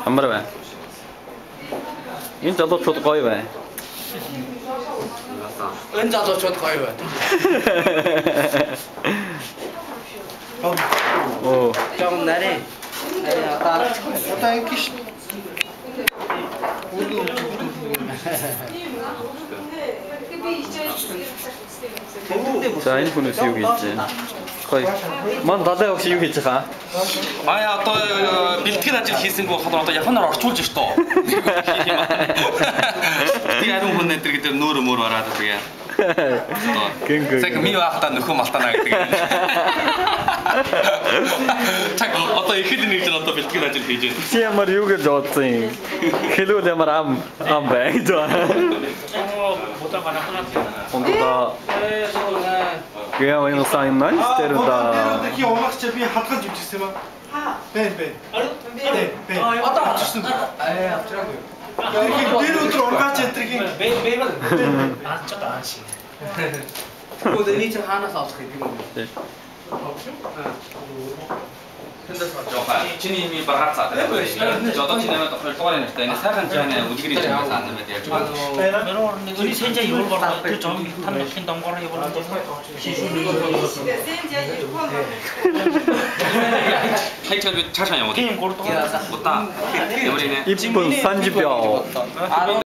Амар байна. Энэ залуучууд гоё байна. Энэ залуучууд гоё байна. Оо. Жон нарийн. Одоо ингэ ш. За энэ хүнээс юу хийж байна? Гоё. Ман далай өгш юу хийж байгаа? Аа одоо бэлтгэл ажил хийсэнгүй болохоор одоо Японоор орчуулж ш тоо. Тэг ариун хүн энэ гэдэг нөөр мөр бараад тэгээ. Гэнгэ. Цаг ми байхдаа нөхөө малтана гэдэг. Цаг одоо ихэд нэг жил одоо бэлтгэл ажил хийж байна. Чи ямар юу гэж бодсон юм? Хэлүүл ямар ам ам бай гэж байна. 本当だ。ゲアンさん何してるんだ。 Би умагч би хадгалж өгчихсэн юм аа. Бэн бэн. Бэн бэн. Одоо авчихсан. Аа авчираагүй. Тэр өдөр ургаач эдргийн бэн бэн аа ч одоо ааш. Тэгвэл энэ чинь хаанаас олох юм бэ? Тэндээс жоохон чиний юм баргаар цаа. Одоо чи намайг 2 дугаар нэртэй. Энэ сайхан жааны үлгэрийн чимээ саана мэд ярьж байна. 우리 센자 이걸 걸어. 그 점, 탄 넘거라 이걸 хайчаад би цаашаа яваад. Тийм 3 дугаар. Удаа. Ямар нэ? 1分30秒。